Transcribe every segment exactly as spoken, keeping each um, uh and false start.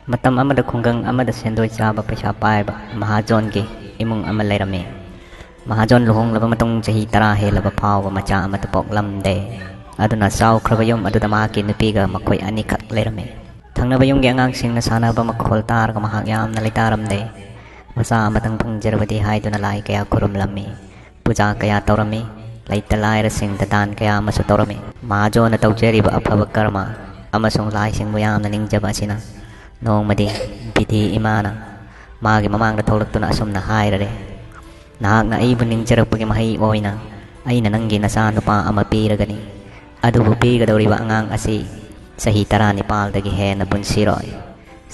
ꯃꯇꯝ ꯑꯃꯗ ꯈꯨꯡꯒꯪ ꯑꯃꯗ ꯁꯦꯟꯗꯣꯏ ꯆꯥꯕ ꯄꯩꯁꯥ ꯄꯥꯏꯕ ꯃꯍꯥꯖꯣꯟꯒꯤ ꯏꯃꯨꯡ ꯑꯃ ꯂꯩꯔꯝꯃꯤ꯫ ꯃꯍꯥꯖꯣꯟ ꯂꯨꯍꯣꯡꯂꯕ ꯃꯇꯨꯡ ꯆꯍꯤ ꯇꯔꯥ ꯍꯦꯜꯂꯕ ꯐꯥꯎꯕ ꯃꯆꯥ ꯑꯃꯠꯇ ꯄꯣꯛꯂꯝꯗꯦ꯫ ꯑꯗꯨꯅ ꯆꯥꯎꯈ꯭ꯔꯕ ꯌꯨꯝ ꯑꯗꯨꯗ ꯃꯍꯥꯛꯀꯤ ꯅꯨꯄꯤꯒ ꯃꯈꯣꯏ ꯑꯅꯤꯈꯛ ꯂꯩꯔꯝꯃꯤ꯫ ꯊꯪꯅꯕ ꯌꯨꯝꯒꯤ ꯑꯉꯥꯡꯁꯤꯡꯅ ꯁꯥꯟꯅꯕ ꯃꯈꯣꯜ ꯇꯥꯔꯒ ꯃꯍꯥꯛ ꯌꯥꯝꯅ ꯂꯩꯇꯥꯔꯝꯗꯦ꯫ ꯃꯆꯥ ꯑꯃꯇꯪ ꯐꯪꯖꯔꯕꯗꯤ ꯍꯥꯏꯗꯨꯅ ꯂꯥꯏ ꯀꯌꯥ ꯈꯨꯔꯨꯝꯂꯝꯃꯤ꯫ ꯄꯨꯖꯥ ꯀꯌꯥ ꯇꯧꯔꯝꯃꯤ꯫ ꯂꯩꯇ ꯂꯥꯏꯔꯁꯤꯡꯗ ꯗꯥꯟ ꯀꯌꯥ ꯑꯃꯁꯨ ꯇꯧꯔꯝꯃꯤ꯫ ꯃꯍꯥꯖꯣꯟꯅ ꯇꯧꯖꯔꯤꯕ ꯑꯐꯕ ꯀꯔꯃ ꯑꯃꯁꯨꯡ ꯂꯥꯏꯁꯤꯡꯕꯨ ꯌꯥꯝꯅ ꯅꯤꯡꯖꯕ ꯑꯁꯤꯅ ꯅꯣꯡꯃꯗꯤ ꯕꯤꯙꯤ ꯏꯃꯥꯅ ꯃꯥꯒꯤ ꯃꯃꯥꯡꯗ ꯊꯣꯛꯂꯛꯇꯨꯅ ꯑꯁꯨꯝꯅ ꯍꯥꯏꯔꯔꯦ, "ꯅꯍꯥꯛꯅ ꯑꯩꯕꯨ ꯅꯤꯡꯖꯔꯛꯄꯒꯤ ꯃꯍꯩ ꯑꯣꯏꯅ ꯑꯩꯅ ꯅꯪꯒꯤ ꯅꯆꯥ ꯅꯨꯄꯥ ꯑꯃ ꯄꯤꯔꯒꯅꯤ꯫ ꯑꯗꯨꯕꯨ ꯄꯤꯒꯗꯧꯔꯤꯕ ꯑꯉꯥꯡ ꯑꯁꯤ ꯆꯍꯤ ꯇꯔꯥꯅꯤꯄꯥꯜꯗꯒꯤ ꯍꯦꯟꯅ ꯄꯨꯟꯁꯤꯔꯣꯏ꯫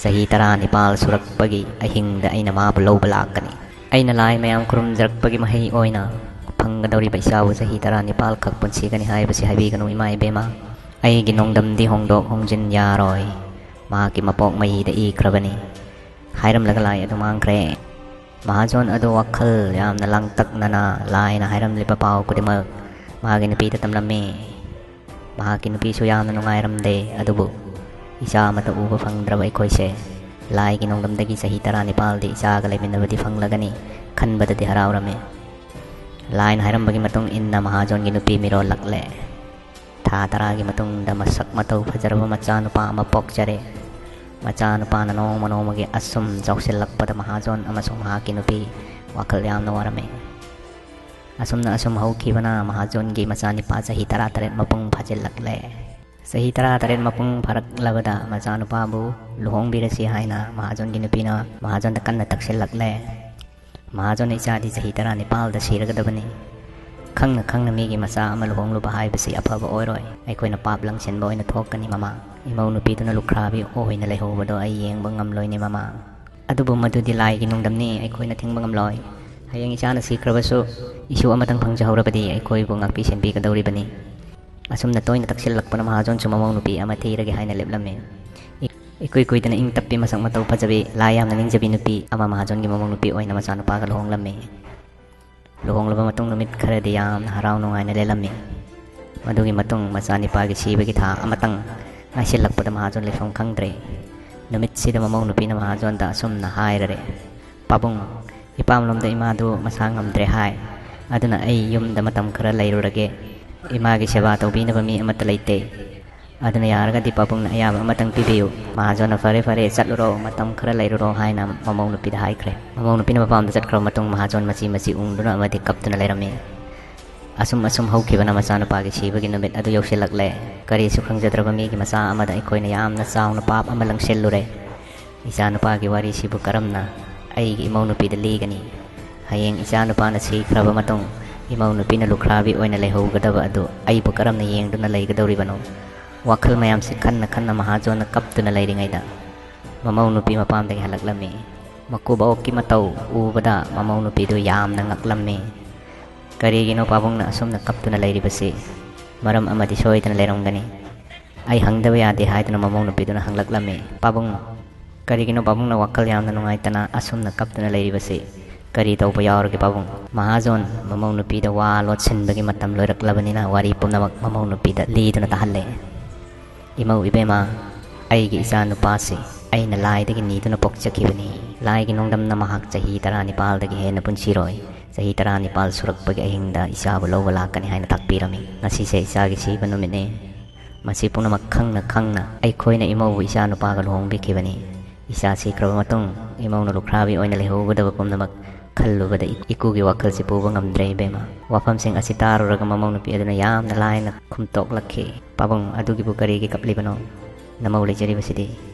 ꯆꯍꯤ ꯇꯔꯥꯅꯤꯄꯥꯜ ꯁꯨꯔꯛꯄꯒꯤ ꯑꯍꯤꯡꯗ ꯑꯩꯅ ꯃꯥꯕꯨ ꯂꯧꯕ ꯂꯥꯛꯀꯅꯤ꯫ ꯑꯩꯅ ꯂꯥꯏ ꯃꯌꯥꯝ ꯈꯨꯔꯨꯝꯖꯔꯛꯄꯒꯤ ꯃꯍꯩ ꯑꯣꯏꯅ ꯐꯪꯒꯗꯧꯔꯤꯕ ꯏꯆꯥꯕꯨ ꯆꯍꯤ ꯇꯔꯥꯅꯤꯄꯥꯜ ꯈꯛ ꯄꯨꯟꯁꯤꯒꯅꯤ ꯍꯥꯏꯕꯁꯤ ꯍꯥꯏꯕꯤꯒꯅꯨ, ꯏꯃꯥ ꯏꯕꯦꯝꯃ꯫ ꯑꯩꯒꯤ ꯅꯣꯡꯗꯝꯗꯤ ꯍꯣꯡꯗꯣꯛ ꯍꯣꯡꯖꯤꯟ ꯌꯥꯔꯣꯏ꯫ ꯃꯍꯥꯛꯀꯤ ꯃꯄꯣꯛ ꯃꯍꯤꯗ ꯏꯈ꯭ꯔꯕꯅꯤ" ꯍꯥꯏꯔꯝꯂꯒ ꯂꯥꯏ ꯑꯗꯨ ꯃꯥꯡꯈ꯭ꯔꯦ꯫ ꯃꯍꯥꯖꯣꯟ ꯑꯗꯨ ꯋꯥꯈꯜ ꯌꯥꯝꯅ ꯂꯥꯡꯇꯛꯅꯅ ꯂꯥꯏꯅ ꯍꯥꯏꯔꯝꯂꯤꯕ ꯄꯥꯎ ꯈꯨꯗꯤꯡꯃꯛ ꯃꯥꯒꯤ ꯅꯨꯄꯤꯗ ꯇꯝꯂꯝꯃꯤ꯫ ꯃꯍꯥꯛꯀꯤ ꯅꯨꯄꯤꯁꯨ ꯌꯥꯝꯅ ꯅꯨꯡꯉꯥꯏꯔꯝꯗꯦ, ꯑꯗꯨꯕꯨ ꯏꯆꯥ ꯑꯃꯠꯇ ꯎꯕ ꯐꯪꯗ꯭ꯔꯕ ꯑꯩꯈꯣꯏꯁꯦ ꯂꯥꯏꯒꯤ ꯅꯣꯡꯗꯝꯗꯒꯤ ꯆꯍꯤ ꯇꯔꯥꯅꯤꯄꯥꯜꯗꯤ ꯏꯆꯥꯒ ꯂꯩꯃꯤꯟꯅꯕꯗꯤ ꯐꯪꯂꯒꯅꯤ ꯈꯟꯕꯗꯗꯤ ꯍꯔꯥꯎꯔꯝꯃꯤ꯫ ꯂꯥꯏꯅ ꯍꯥꯏꯔꯝꯕꯒꯤ ꯃꯇꯨꯡ ꯏꯟꯅ ꯃꯍꯥꯖꯣꯟꯒꯤ ꯅꯨꯄꯤ ꯃꯤꯔꯣꯜꯂꯛꯂꯦ꯫ ꯊꯥ ꯇꯔꯥꯒꯤ ꯃꯇꯨꯡꯗ ꯃꯁꯛ ꯃꯇꯧ ꯐꯖꯔꯕ ꯃꯆꯥꯅꯨꯄꯥ ꯑꯃ ꯄꯣꯛꯆꯔꯦ꯫ ꯃꯆꯥꯅꯨꯄꯥꯅ ꯅꯣꯡꯃ ꯅꯣꯡꯃꯒꯤ ꯑꯁꯨꯝ ꯆꯥꯎꯁꯤꯜꯂꯛꯄꯗ ꯃꯍꯥꯖꯣꯟ ꯑꯃꯁꯨꯡ ꯃꯍꯥꯛꯀꯤ ꯅꯨꯄꯤ ꯋꯥꯈꯜ ꯌꯥꯝꯅ ꯋꯥꯔꯝꯃꯤ꯫ ꯑꯁꯨꯝꯅ ꯑꯁꯨꯝ ꯍꯧꯈꯤꯕꯅ ꯃꯍꯥꯖꯣꯟꯒꯤ ꯃꯆꯥꯅꯤꯄꯥ ꯆꯍꯤ ꯇꯔꯥꯇꯔꯦꯠ ꯃꯄꯨꯡ ꯐꯥꯖꯤꯜꯂꯛꯂꯦ꯫ ꯆꯍꯤ ꯇꯔꯥꯇꯔꯦꯠ ꯃꯄꯨꯡ ꯐꯥꯔꯛꯂꯕꯗ ꯃꯆꯥꯅꯨꯄꯥꯕꯨ ꯂꯨꯍꯣꯡꯕꯤꯔꯁꯤ ꯍꯥꯏꯅ ꯃꯍꯥꯖꯣꯟꯒꯤ ꯅꯨꯄꯤꯅ ꯃꯍꯥꯖꯣꯟꯗ ꯀꯟꯅ ꯇꯛꯁꯤꯜꯂꯛꯂꯦ꯫ ꯃꯍꯥꯖꯣꯟ ꯏꯆꯥꯗꯤ ꯆꯍꯤ ꯇꯔꯥꯅꯤꯄꯥꯜꯗ ꯁꯤꯔꯒꯗꯕꯅꯤ꯫ ꯈꯪꯅ ꯈꯪꯅ ꯃꯤꯒꯤ ꯃꯆꯥ ꯑꯃ ꯂꯨꯍꯣꯡꯂꯨꯕ ꯍꯥꯏꯕꯁꯤ ꯑꯐꯕ ꯑꯣꯏꯔꯣꯏ꯫ ꯑꯩꯈꯣꯏꯅ ꯄꯥꯞ ꯂꯪꯁꯤꯟꯕ ꯑꯣꯏꯅ ꯊꯣꯛꯀꯅꯤ, ꯃꯃꯥ꯫ ꯏꯃꯧ ꯅꯨꯄꯤꯗꯨꯅ ꯂꯨꯈ꯭ꯔꯥꯕꯤ ꯑꯣꯏꯅ ꯂꯩꯍꯧꯕꯗꯣ ꯑꯩ ꯌꯦꯡꯕ ꯉꯝꯂꯣꯏꯅꯦ, ꯃꯃꯥ꯫ ꯑꯗꯨꯕꯨ ꯃꯗꯨꯗꯤ ꯂꯥꯏꯒꯤ ꯅꯣꯡꯗꯝꯅꯤ, ꯑꯩꯈꯣꯏꯅ ꯊꯤꯡꯕ ꯉꯝꯂꯣꯏ꯫ ꯍꯌꯦꯡ ꯏꯆꯥꯅ ꯁꯤꯈ꯭ꯔꯕꯁꯨ ꯏꯁꯨ ꯑꯃꯇꯪ ꯐꯪꯖꯍꯧꯔꯕꯗꯤ ꯑꯩꯈꯣꯏꯕꯨ ꯉꯥꯛꯄꯤ ꯁꯦꯟꯕꯤꯒꯗꯧꯔꯤꯕꯅꯤ꯫ ꯑꯁꯨꯝꯅ ꯇꯣꯏꯅ ꯇꯛꯁꯤꯜꯂꯛꯄꯅ ꯃꯍꯥꯖꯣꯟꯁꯨ ꯃꯃꯧ ꯅꯨꯄꯤ ꯑꯃ ꯊꯤꯔꯒꯦ ꯍꯥꯏꯅ ꯂꯦꯞꯂꯝꯃꯤ꯫ ꯏ-, ꯏꯀꯨꯏ ꯀꯨꯏꯗꯅ ꯏꯪ ꯇꯞꯄꯤ, ꯃꯁꯛ ꯃꯇꯧ ꯐꯖꯕꯤ, ꯂꯥꯏ ꯌꯥꯝꯅ ꯅꯤꯡꯖꯕꯤ ꯅꯨꯄꯤ ꯑꯃ ꯃꯍꯥꯖꯣꯟꯒꯤ ꯃꯃꯧ ꯅꯨꯄꯤ ꯑꯣꯏꯅ ꯃꯆꯥꯅꯨꯄꯥꯒ ꯂꯨꯍꯣꯡꯂꯝꯃꯤ꯫ ꯂꯨꯍꯣꯡꯂꯕ ꯃꯇꯨꯡ ꯅꯨꯃꯤꯠ ꯈꯔꯗꯤ ꯌꯥꯝꯅ ꯍꯔꯥꯎ ꯅꯨꯡꯉꯥꯏꯅ ꯂꯦꯜꯂꯝꯃꯤ꯫ ꯃꯗꯨꯒꯤ ꯃꯇꯨꯡ ꯃꯆꯥꯅꯤꯄꯥꯒꯤ ꯁꯤꯕꯒꯤ ꯊꯥ ꯑꯃꯇꯪ ꯉꯥꯏꯁꯤꯜꯂꯛꯄꯗ ꯃꯍꯥꯖꯣꯟ ꯂꯩꯐꯝ ꯈꯪꯗ꯭ꯔꯦ꯫ ꯅꯨꯃꯤꯠꯁꯤꯗ ꯃꯃꯧ ꯅꯨꯄꯤꯅ ꯃꯍꯥꯖꯣꯟꯗ ꯑꯁꯨꯝꯅ ꯍꯥꯏꯔꯔꯦ, "ꯄꯥꯕꯨꯡ, ꯏꯄꯥꯝꯂꯣꯝꯗ ꯏꯃꯥꯗꯨ ꯃꯁꯥ ꯉꯝꯗ꯭ꯔꯦ ꯍꯥꯏ, ꯑꯗꯨꯅ ꯑꯩ ꯌꯨꯝꯗ ꯃꯇꯝ ꯈꯔ ꯂꯩꯔꯨꯔꯒꯦ꯫ ꯏꯃꯥꯒꯤ ꯁꯦꯕꯥ ꯇꯧꯕꯤꯅꯕ ꯃꯤ ꯑꯃꯠꯇ ꯂꯩꯇꯦ꯫ ꯑꯗꯨꯅ ꯌꯥꯔꯒꯗꯤ ꯄꯥꯕꯨꯡꯅ ꯑꯌꯥꯕ ꯑꯃꯇꯪ ꯄꯤꯕꯤꯌꯨ"꯫ ꯃꯍꯥꯖꯣꯟꯅ "ꯐꯔꯦ, ꯐꯔꯦ, ꯆꯠꯂꯨꯔꯣ, ꯃꯇꯝ ꯈꯔ ꯂꯩꯔꯨꯔꯣ" ꯍꯥꯏꯅ ꯃꯃꯧ ꯅꯨꯄꯤꯗ ꯍꯥꯏꯈ꯭ꯔꯦ꯫ ꯃꯃꯧ ꯅꯨꯄꯤꯅ ꯃꯄꯥꯝꯗ ꯆꯠꯈ꯭ꯔꯕ ꯃꯇꯨꯡ ꯃꯍꯥꯖꯣꯟ ꯃꯆꯤ ꯃꯆꯤ ꯎꯪꯗꯨꯅ ꯑꯃꯗꯤ ꯀꯞꯇꯨꯅ ꯂꯩꯔꯝꯃꯤ꯫ ꯑꯁꯨꯝ ꯑꯁꯨꯝ ꯍꯧꯈꯤꯕꯅ ꯃꯆꯥꯅꯨꯄꯥꯒꯤ ꯁꯤꯕꯒꯤ ꯅꯨꯃꯤꯠ ꯑꯗꯨ ꯌꯧꯁꯤꯜꯂꯛꯂꯦ꯫ ꯀꯔꯤꯁꯨ ꯈꯪꯖꯗ꯭ꯔꯕ ꯃꯤꯒꯤ ꯃꯆꯥ ꯑꯃꯗ ꯑꯩꯈꯣꯏꯅ ꯌꯥꯝꯅ ꯆꯥꯎꯅ ꯄꯥꯞ ꯑꯃ ꯂꯪꯁꯤꯜꯂꯨꯔꯦ꯫ ꯏꯆꯥꯅꯨꯄꯥꯒꯤ ꯋꯥꯔꯤꯁꯤꯕꯨ ꯀꯔꯝꯅ ꯑꯩꯒꯤ ꯏꯃꯧ ꯅꯨꯄꯤꯗ ꯂꯤꯒꯅꯤ? ꯍꯌꯦꯡ ꯏꯆꯥꯅꯨꯄꯥꯅ ꯁꯤꯈ꯭ꯔꯕ ꯃꯇꯨꯡ ꯏꯃꯧ ꯅꯨꯄꯤꯅ ꯂꯨꯈ꯭ꯔꯥꯕꯤ ꯑꯣꯏꯅ ꯂꯩꯍꯧꯒꯗꯕ ꯑꯗꯨ ꯑꯩꯕꯨ ꯀꯔꯝꯅ ꯌꯦꯡꯗꯨꯅ ꯂꯩꯒꯗꯧꯔꯤꯕꯅꯣ? ꯋꯥꯈꯜ ꯃꯌꯥꯝꯁꯤ ꯈꯟꯅ ꯈꯟꯅ ꯃꯍꯥꯖꯣꯟꯅ ꯀꯞꯇꯨꯅ ꯂꯩꯔꯤꯉꯩꯗ ꯃꯃꯧ ꯅꯨꯄꯤ ꯃꯄꯥꯝꯗꯒꯤ ꯍꯜꯂꯛꯂꯝꯃꯤ꯫ ꯃꯀꯨꯕꯣꯛꯀꯤ ꯃꯇꯧ ꯎꯕꯗ ꯃꯃꯧ ꯅꯨꯄꯤꯗꯨ ꯌꯥꯝꯅ ꯉꯛꯂꯝꯃꯤ꯫ "ꯀꯔꯤꯒꯤꯅꯣ ꯄꯥꯕꯨꯡꯅ ꯑꯁꯨꯝꯅ ꯀꯞꯇꯨꯅ ꯂꯩꯔꯤꯕꯁꯤ? ꯃꯔꯝ ꯑꯃꯗꯤ ꯁꯣꯏꯗꯅ ꯂꯩꯔꯝꯒꯅꯤ꯫ ꯑꯩ ꯍꯪꯗꯕ ꯌꯥꯗꯦ" ꯍꯥꯏꯗꯨꯅ ꯃꯃꯧ ꯅꯨꯄꯤꯗꯨꯅ ꯍꯪꯂꯛꯂꯝꯃꯤ꯫ "ꯄꯥꯕꯨꯡ, ꯀꯔꯤꯒꯤꯅꯣ ꯄꯥꯕꯨꯡꯅ ꯋꯥꯈꯜ ꯌꯥꯝꯅ ꯅꯨꯡꯉꯥꯏꯇꯅ ꯑꯁꯨꯝꯅ ꯀꯞꯇꯨꯅ ꯂꯩꯔꯤꯕꯁꯤ? ꯀꯔꯤ ꯇꯧꯕ ꯌꯥꯎꯔꯒꯦ ꯄꯥꯕꯨꯡ?" ꯃꯍꯥꯖꯣꯟ ꯃꯃꯧ ꯅꯨꯄꯤꯗ ꯋꯥ ꯂꯣꯠꯁꯤꯟꯕꯒꯤ ꯃꯇꯝ ꯂꯣꯏꯔꯛꯂꯕꯅꯤꯅ ꯋꯥꯔꯤ ꯄꯨꯝꯅꯃꯛ ꯃꯃꯧ ꯅꯨꯄꯤꯗ ꯂꯤꯗꯨꯅ ꯇꯥꯍꯜꯂꯦ꯫ "ꯏꯃꯧ ꯏꯕꯦꯝꯃ, ꯑꯩꯒꯤ ꯏꯆꯥ ꯅꯨꯄꯥꯁꯤ ꯑꯩꯅ ꯂꯥꯏꯗꯒꯤ ꯅꯤꯗꯨꯅ ꯄꯣꯛꯆꯈꯤꯕꯅꯤ꯫ ꯂꯥꯏꯒꯤ ꯅꯣꯡꯗꯝꯅ ꯃꯍꯥꯛ ꯆꯍꯤ ꯇꯔꯥꯅꯤꯄꯥꯜꯗꯒꯤ ꯍꯦꯟꯅ ꯄꯨꯟꯁꯤꯔꯣꯏ꯫ ꯆꯍꯤ ꯇꯔꯥꯅꯤꯄꯥꯜ ꯁꯨꯔꯛꯄꯒꯤ ꯑꯍꯤꯡꯗ ꯏꯆꯥꯕꯨ ꯂꯧꯕ ꯂꯥꯛꯀꯅꯤ" ꯍꯥꯏꯅ ꯇꯥꯛꯄꯤꯔꯝꯃꯤ꯫ "ꯉꯁꯤꯁꯦ ꯏꯆꯥꯒꯤ ꯁꯤꯕ ꯅꯨꯃꯤꯠꯅꯤ꯫ ꯃꯁꯤ ꯄꯨꯝꯅꯃꯛ ꯈꯪꯅ ꯈꯪꯅ ꯑꯩꯈꯣꯏꯅ ꯏꯃꯧꯕꯨ ꯏꯆꯥ ꯅꯨꯄꯥꯒ ꯂꯨꯍꯣꯡꯕꯤꯈꯤꯕꯅꯤ꯫ ꯏꯆꯥ ꯁꯤꯈ꯭ꯔꯕ ꯃꯇꯨꯡ ꯏꯃꯧꯅ ꯂꯨꯈ꯭ꯔꯥꯕꯤ ꯑꯣꯏꯅ ꯂꯩꯍꯧꯒꯗꯕ ꯄꯨꯝꯅꯃꯛ ꯈꯜꯂꯨꯕꯗ ꯏ-, ꯏꯀꯨꯒꯤ ꯋꯥꯈꯜꯁꯤ ꯄꯨꯕ ꯉꯝꯗ꯭ꯔꯦ ꯏꯕꯦꯝꯃ"꯫ ꯋꯥꯐꯝꯁꯤꯡ ꯑꯁꯤ ꯇꯥꯔꯨꯔꯒ ꯃꯃꯧ ꯅꯨꯄꯤ ꯑꯗꯨꯅ ꯌꯥꯝꯅ ꯂꯥꯏꯅ ꯈꯨꯝꯇꯣꯛꯂꯛꯈꯤ꯫ "ꯄꯥꯕꯨꯡ, ꯑꯗꯨꯒꯤꯕꯨ ꯀꯔꯤꯒꯤ ꯀꯞꯂꯤꯕꯅꯣ? ꯅꯃꯧ ꯂꯩꯖꯔꯤꯕꯁꯤꯗꯤ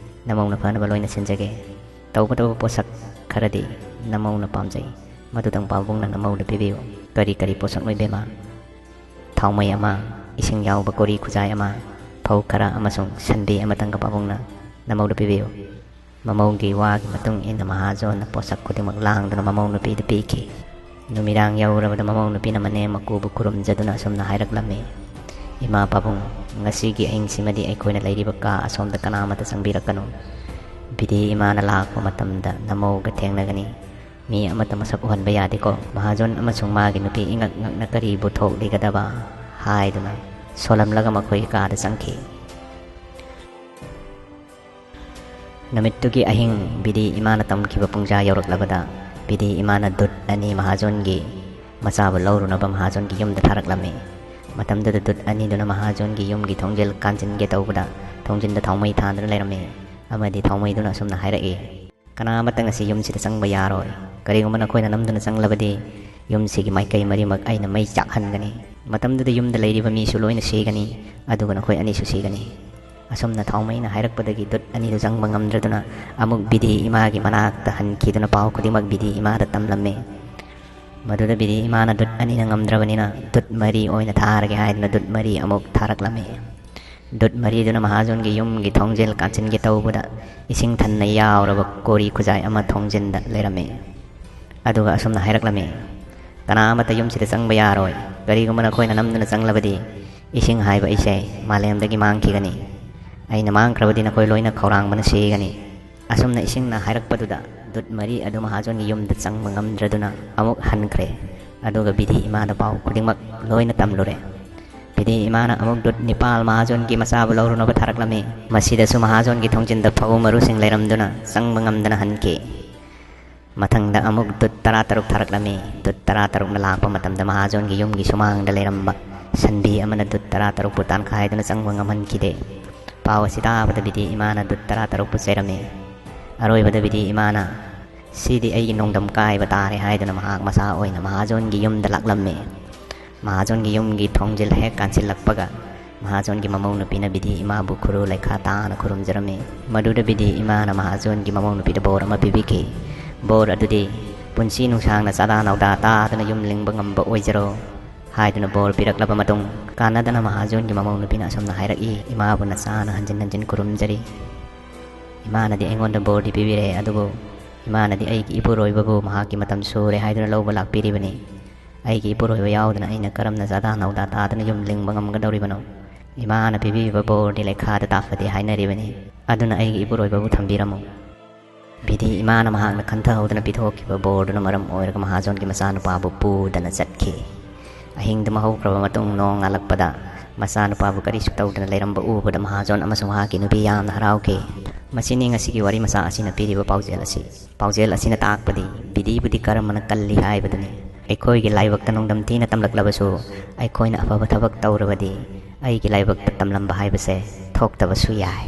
ꯅꯃꯧꯅ ꯐꯅꯕ ꯂꯣꯏꯅ ꯁꯤꯟꯖꯒꯦ꯫ ꯇꯧꯕꯇꯕꯨ ꯄꯣꯠꯁꯛ ꯈꯔꯗꯤ ꯅꯃꯧꯅ ꯄꯥꯝꯖꯩ꯫ ꯃꯗꯨꯗꯪ ꯄꯥꯕꯨꯡꯅ ꯅꯃꯧꯗ ꯄꯤꯕꯤꯌꯨ"꯫ "ꯀꯔꯤ ꯀꯔꯤ ꯄꯣꯠꯁꯛꯅꯣ ꯏꯕꯦꯝꯃ?" "ꯊꯥꯎꯃꯩ ꯑꯃ, ꯏꯁꯤꯡ ꯌꯥꯎꯕ ꯀꯣꯔꯤ ꯈꯨꯖꯥꯏ ꯑꯃ, ꯐꯧ ꯈꯔ ꯑꯃꯁꯨꯡ ꯁꯟꯕꯤ ꯑꯃꯇꯪꯒ ꯄꯥꯕꯨꯡꯅ ꯅꯃꯧꯗ ꯄꯤꯕꯤꯌꯨ"꯫ ꯃꯃꯧꯒꯤ ꯋꯥꯒꯤ ꯃꯇꯨꯡ ꯏꯟꯅ ꯃꯍꯥꯖꯣꯟꯅ ꯄꯣꯠꯁꯛ ꯈꯨꯗꯤꯡꯃꯛ ꯂꯥꯡꯗꯨꯅ ꯃꯃꯧ ꯅꯨꯄꯤꯗ ꯄꯤꯈꯤ꯫ ꯅꯨꯃꯤꯗꯥꯡ ꯌꯧꯔꯕꯗ ꯃꯃꯧ ꯅꯨꯄꯤꯅ ꯃꯅꯦꯝ ꯃꯀꯨꯕꯨ ꯈꯨꯔꯨꯝꯖꯗꯨꯅ ꯑꯁꯨꯝꯅ ꯍꯥꯏꯔꯛꯂꯝꯃꯤ, "ꯏꯃꯥ ꯄꯥꯕꯨꯡ, ꯉꯁꯤꯒꯤ ꯑꯍꯤꯡꯁꯤꯃꯗꯤ ꯑꯩꯈꯣꯏꯅ ꯂꯩꯔꯤꯕ ꯀꯥ ꯑꯁꯣꯝꯗ ꯀꯅꯥꯃꯠꯇ ꯆꯪꯕꯤꯔꯛꯀꯅꯨ꯫ ꯕꯤꯗꯤ ꯏꯃꯥꯅ ꯂꯥꯛꯄ ꯃꯇꯝꯗ ꯅꯃꯧꯒ ꯊꯦꯡꯅꯒꯅꯤ꯫ ꯃꯤ ꯑꯃꯠꯇ ꯃꯁꯛ ꯎꯍꯟꯕ ꯌꯥꯗꯦꯀꯣ"꯫ ꯃꯍꯥꯖꯣꯟ ꯑꯃꯁꯨꯡ ꯃꯥꯒꯤ ꯅꯨꯄꯤ ꯏꯉꯛ ꯉꯛꯅ "ꯀꯔꯤꯕꯨ ꯊꯣꯛꯂꯤꯒꯗꯕ?" ꯍꯥꯏꯗꯨꯅ ꯁꯣꯜꯂꯝꯂꯒ ꯃꯈꯣꯏꯒꯤ ꯀꯥꯗ ꯆꯪꯈꯤ꯫ ꯅꯨꯃꯤꯠꯇꯨꯒꯤ ꯑꯍꯤꯡ ꯕꯤꯗꯤ ꯏꯃꯥꯅ ꯇꯝꯈꯤꯕ ꯄꯨꯡꯖꯥ ꯌꯧꯔꯛꯂꯕꯗ, ꯕꯤꯗꯤ ꯏꯃꯥꯅ ꯗꯨꯠ ꯑꯅꯤ ꯃꯍꯥꯖꯣꯟꯒꯤ ꯃꯆꯥꯕꯨ ꯂꯧꯔꯨꯅꯕ ꯃꯍꯥꯖꯣꯟꯒꯤ ꯌꯨꯝꯗ ꯊꯥꯔꯛꯂꯝꯃꯤ꯫ ꯃꯇꯝꯗꯨꯗ ꯗꯨꯠ ꯑꯅꯤꯗꯨꯅ ꯃꯍꯥꯖꯣꯟꯒꯤ ꯌꯨꯝꯒꯤ ꯊꯣꯡꯖꯤꯜ ꯀꯥꯟꯁꯤꯟꯒꯦ ꯇꯧꯕꯗ, ꯊꯣꯡꯖꯤꯟꯗ ꯊꯥꯎꯃꯩ ꯊꯥꯟꯗꯨꯅ ꯂꯩꯔꯝꯃꯤ꯫ ꯑꯃꯗꯤ ꯊꯥꯎꯃꯩꯗꯨꯅ ꯑꯁꯨꯝꯅ ꯍꯥꯏꯔꯛꯏ, "ꯀꯅꯥ ꯑꯃꯠꯇ ꯉꯁꯤ ꯌꯨꯝꯁꯤꯗ ꯆꯪꯕ ꯌꯥꯔꯣꯏ꯫ ꯀꯔꯤꯒꯨꯝꯕ ꯅꯈꯣꯏꯅ ꯅꯝꯗꯨꯅ ꯆꯪꯂꯕꯗꯤ, ꯌꯨꯝꯁꯤꯒꯤ ꯃꯥꯏꯀꯩ ꯃꯔꯤꯃꯛ ꯑꯩꯅ ꯃꯩ ꯆꯥꯛꯍꯟꯒꯅꯤ꯫ ꯃꯇꯝꯗꯨꯗ ꯌꯨꯝꯗ ꯂꯩꯔꯤꯕ ꯃꯤꯁꯨ ꯂꯣꯏꯅ ꯁꯤꯒꯅꯤ, ꯑꯗꯨꯒ ꯅꯈꯣꯏ ꯑꯅꯤꯁꯨ ꯁꯤꯒꯅꯤ꯫" ꯑꯁꯨꯝꯅ ꯊꯥꯎꯃꯩꯅ ꯍꯥꯏꯔꯛꯄꯗꯒꯤ ꯗꯨꯠ ꯑꯅꯤꯗꯨ ꯆꯪꯕ ꯉꯝꯗ꯭ꯔꯗꯨꯅ ꯑꯃꯨꯛ ꯕꯤꯗꯤ ꯏꯃꯥꯒꯤ ꯃꯅꯥꯛꯇ ꯍꯟꯈꯤꯗꯨꯅ ꯄꯥꯎ ꯈꯨꯗꯤꯡꯃꯛ ꯕꯤꯗꯤ ꯏꯃꯥꯗ ꯇꯝꯂꯝꯃꯤ꯫ ꯃꯗꯨꯗ ꯕꯤꯗꯤ ꯏꯃꯥꯅ ꯗꯨꯠ ꯑꯅꯤꯅ ꯉꯝꯗ꯭ꯔꯕꯅꯤꯅ ꯗꯨꯠ ꯃꯔꯤ ꯑꯣꯏꯅ ꯊꯥꯔꯒꯦ ꯍꯥꯏꯗꯨꯅ ꯗꯨꯠ ꯃꯔꯤ ꯑꯃꯨꯛ ꯊꯥꯔꯛꯂꯝꯃꯤ꯫ ꯗꯨꯠ ꯃꯔꯤꯗꯨꯅ ꯃꯍꯥꯖꯣꯟꯒꯤ ꯌꯨꯝꯒꯤ ꯊꯣꯡꯖꯤꯜ ꯀꯥꯟꯁꯤꯟꯒꯦ ꯇꯧꯕꯗ, ꯏꯁꯤꯡ ꯊꯟꯅ ꯌꯥꯎꯔꯕ ꯀꯣꯔꯤ ꯈꯨꯖꯥꯏ ꯑꯃ ꯊꯣꯡꯖꯤꯟꯗ ꯂꯩꯔꯝꯃꯤ꯫ ꯑꯗꯨꯒ ꯑꯁꯨꯝꯅ ꯍꯥꯏꯔꯛꯂꯝꯃꯤ, "ꯀꯅꯥ ꯑꯃꯠꯇ ꯌꯨꯝꯁꯤꯗ ꯆꯪꯕ ꯌꯥꯔꯣꯏ꯫ ꯀꯔꯤꯒꯨꯝꯕ ꯅꯈꯣꯏꯅ ꯅꯝꯗꯨꯅ ꯆꯪꯂꯕꯗꯤ, ꯏꯁꯤꯡ ꯍꯥꯏꯕ ꯑꯩꯁꯦ ꯃꯥꯂꯦꯝꯗꯒꯤ ꯃꯥꯡꯈꯤꯒꯅꯤ꯫ ꯑꯩꯅ ꯃꯥꯡꯈ꯭ꯔꯕꯗꯤ ꯅꯈꯣꯏ ꯂꯣꯏꯅ ꯈꯧꯔꯥꯡꯕꯅ ꯁꯤꯒꯅꯤ꯫" ꯑꯁꯨꯝꯅ ꯏꯁꯤꯡꯅ ꯍꯥꯏꯔꯛꯄꯗꯨꯗ ꯗꯨꯠ ꯃꯔꯤ ꯑꯗꯨ ꯃꯍꯥꯖꯣꯟꯒꯤ ꯌꯨꯝꯗ ꯆꯪꯕ ꯉꯝꯗ꯭ꯔꯗꯨꯅ ꯑꯃꯨꯛ ꯍꯟꯈ꯭ꯔꯦ꯫ ꯑꯗꯨꯒ ꯕꯤꯗꯤ ꯏꯃꯥꯗ ꯄꯥꯎ ꯈꯨꯗꯤꯡꯃꯛ ꯂꯣꯏꯅ ꯇꯝꯂꯨꯔꯦ꯫ ꯕꯤꯗꯤ ꯏꯃꯥꯅ ꯑꯃꯨꯛ ꯗꯨꯠ ꯅꯤꯄꯥꯜ ꯃꯍꯥꯖꯣꯟꯒꯤ ꯃꯆꯥꯕꯨ ꯂꯧꯔꯨꯅꯕ ꯊꯥꯔꯛꯂꯝꯃꯤ꯫ ꯃꯁꯤꯗꯁꯨ ꯃꯍꯥꯖꯣꯟꯒꯤ ꯊꯣꯡꯖꯤꯟꯗ ꯐꯧ ꯃꯔꯨꯁꯤꯡ ꯂꯩꯔꯝꯗꯨꯅ ꯆꯪꯕ ꯉꯝꯗꯅ ꯍꯟꯈꯤ꯫ ꯃꯊꯪꯗ ꯑꯃꯨꯛ ꯗꯨꯠ ꯇꯔꯥꯇꯔꯨꯛ ꯊꯥꯔꯛꯂꯝꯃꯤ꯫ ꯗꯨꯠ ꯇꯔꯥꯇꯔꯨꯛꯅ ꯂꯥꯛꯄ ꯃꯇꯝꯗ ꯃꯍꯥꯖꯣꯟꯒꯤ ꯌꯨꯝꯒꯤ ꯁꯨꯃꯥꯡꯗ ꯂꯩꯔꯝꯕ ꯁꯟꯕꯤ ꯑꯃꯅ ꯗꯨꯠ ꯇꯔꯥꯇꯔꯨꯛꯄꯨ ꯇꯥꯟꯈꯥꯏꯗꯨꯅ ꯆꯪꯕ ꯉꯝꯍꯟꯈꯤꯗꯦ꯫ ꯄꯥꯎ ꯑꯁꯤ ꯇꯥꯕꯗ ꯕꯤꯗꯤ ꯏꯃꯥꯅ ꯗꯨꯠ ꯇꯔꯥꯇꯔꯨꯛꯄꯨ ꯆꯩꯔꯝꯃꯤ꯫ ꯑꯔꯣꯏꯕꯗ ꯕꯤꯗꯤ ꯏꯃꯥꯅ, "ꯁꯤꯗꯤ ꯑꯩꯒꯤ ꯅꯣꯡꯗꯝ ꯀꯥꯏꯕ ꯇꯥꯔꯦ" ꯍꯥꯏꯗꯨꯅ ꯃꯍꯥꯛ ꯃꯁꯥ ꯑꯣꯏꯅ ꯃꯍꯥꯖꯣꯟꯒꯤ ꯌꯨꯝꯗ ꯂꯥꯛꯂꯝꯃꯤ꯫ ꯃꯍꯥꯖꯣꯟꯒꯤ ꯌꯨꯝꯒꯤ ꯊꯣꯡꯖꯤꯜ ꯍꯦꯛ ꯀꯥꯟꯁꯤꯜꯂꯛꯄꯒ, ꯃꯍꯥꯖꯣꯟꯒꯤ ꯃꯃꯧ ꯅꯨꯄꯤꯅ ꯕꯤꯗꯤ ꯏꯃꯥꯕꯨ ꯈꯨꯔꯨ ꯂꯩꯈꯥ ꯇꯥꯅ ꯈꯨꯔꯨꯝꯖꯔꯝꯃꯤ꯫ ꯃꯗꯨꯗ ꯕꯤꯗꯤ ꯏꯃꯥꯅ ꯃꯍꯥꯖꯣꯟꯒꯤ ꯃꯃꯧ ꯅꯨꯄꯤꯗ ꯕꯣꯔ ꯑꯃ ꯄꯤꯕꯤꯈꯤ꯫ ꯕꯣꯔ ꯑꯗꯨꯗꯤ, "ꯄꯨꯟꯁꯤ ꯅꯨꯡꯁꯥꯡꯅ ꯆꯥꯗꯥ ꯅꯧꯗꯥ ꯇꯥꯗꯅ ꯌꯨꯝ ꯂꯤꯡꯕ ꯉꯝꯕ ꯑꯣꯏꯖꯔꯣ" ꯍꯥꯏꯗꯨꯅ ꯕꯣꯔ ꯄꯤꯔꯛꯂꯕ ꯃꯇꯨꯡ, ꯀꯥꯟꯅꯗꯅ ꯃꯍꯥꯖꯣꯟꯒꯤ ꯃꯃꯧ ꯅꯨꯄꯤꯅ ꯑꯁꯨꯝꯅ ꯍꯥꯏꯔꯛꯏ, "ꯏꯃꯥꯕꯨ ꯅꯆꯥꯅ ꯍꯟꯖꯤꯟ ꯍꯟꯖꯤꯟ ꯈꯨꯔꯨꯝꯖꯔꯤ꯫ ꯏꯃꯥꯅꯗꯤ ꯑꯩꯉꯣꯟꯗ ꯕꯣꯔꯗꯤ ꯄꯤꯕꯤꯔꯦ, ꯑꯗꯨꯕꯨ ꯏꯃꯥꯅꯗꯤ ꯑꯩꯒꯤ ꯏꯄꯨꯔꯣꯏꯕꯕꯨ ꯃꯍꯥꯛꯀꯤ ꯃꯇꯝ ꯁꯨꯔꯦ ꯍꯥꯏꯗꯨꯅ ꯂꯧꯕ ꯂꯥꯛꯄꯤꯔꯤꯕꯅꯤ꯫ ꯑꯩꯒꯤ ꯏꯄꯨꯔꯣꯏꯕ ꯌꯥꯎꯗꯅ ꯑꯩꯅ ꯀꯔꯝꯅ ꯆꯥꯗꯥ ꯅꯧꯗꯥ ꯇꯥꯗꯅ ꯌꯨꯝ ꯂꯤꯡꯕ ꯉꯝꯒꯗꯧꯔꯤꯕꯅꯣ? ꯏꯃꯥꯅ ꯄꯤꯕꯤꯕ ꯕꯣꯔꯗꯤ ꯂꯩꯈꯥꯗ ꯇꯥꯐꯗꯦ ꯍꯥꯏꯅꯔꯤꯕꯅꯤ꯫ ꯑꯗꯨꯅ ꯑꯩꯒꯤ ꯏꯄꯨꯔꯣꯏꯕꯕꯨ ꯊꯝꯕꯤꯔꯝꯃꯨ꯫" ꯕꯤꯗꯤ ꯏꯃꯥꯅ ꯃꯍꯥꯛꯅ ꯈꯟꯊꯍꯧꯗꯅ ꯄꯤꯊꯣꯛꯈꯤꯕ ꯕꯣꯔꯗꯨꯅ ꯃꯔꯝ ꯑꯣꯏꯔꯒ ꯃꯍꯥꯖꯣꯟꯒꯤ ꯃꯆꯥꯅꯨꯄꯥꯕꯨ ꯄꯨꯗꯅ ꯆꯠꯈꯤ꯫ ꯑꯍꯤꯡꯗꯨꯃ ꯍꯧꯈ꯭ꯔꯕ ꯃꯇꯨꯡ, ꯅꯣꯡ ꯉꯥꯜꯂꯛꯄꯗ ꯃꯆꯥꯅꯨꯄꯥꯕꯨ ꯀꯔꯤꯁꯨ ꯇꯧꯗꯅ ꯂꯩꯔꯝꯕ ꯎꯕꯗ ꯃꯍꯥꯖꯣꯟ ꯑꯃꯁꯨꯡ ꯃꯍꯥꯛꯀꯤ ꯅꯨꯄꯤ ꯌꯥꯝꯅ ꯍꯔꯥꯎꯈꯤ꯫ ꯃꯁꯤꯅꯤ ꯉꯁꯤꯒꯤ ꯋꯥꯔꯤ ꯃꯆꯥ ꯑꯁꯤꯅ ꯄꯤꯔꯤꯕ ꯄꯥꯎꯖꯦꯜ ꯑꯁꯤ꯫ ꯄꯥꯎꯖꯦꯜ ꯑꯁꯤꯅ ꯇꯥꯛꯄꯗꯤ ꯕꯤꯙꯤꯕꯨꯗꯤ ꯀꯔꯃꯅ ꯀꯜꯂꯤ ꯍꯥꯏꯕꯗꯨꯅꯤ꯫ ꯑꯩꯈꯣꯏꯒꯤ ꯂꯥꯏꯕꯛꯇ ꯅꯣꯡꯗꯝ ꯊꯤꯅ ꯇꯝꯂꯛꯂꯕꯁꯨ, ꯑꯩꯈꯣꯏꯅ ꯑꯐꯕ ꯊꯕꯛ ꯇꯧꯔꯕꯗꯤ ꯑꯩꯒꯤ ꯂꯥꯏꯕꯛꯇ ꯇꯝꯂꯝꯕ ꯍꯥꯏꯕꯁꯦ ꯊꯣꯛꯇꯕꯁꯨ ꯌꯥꯏ꯫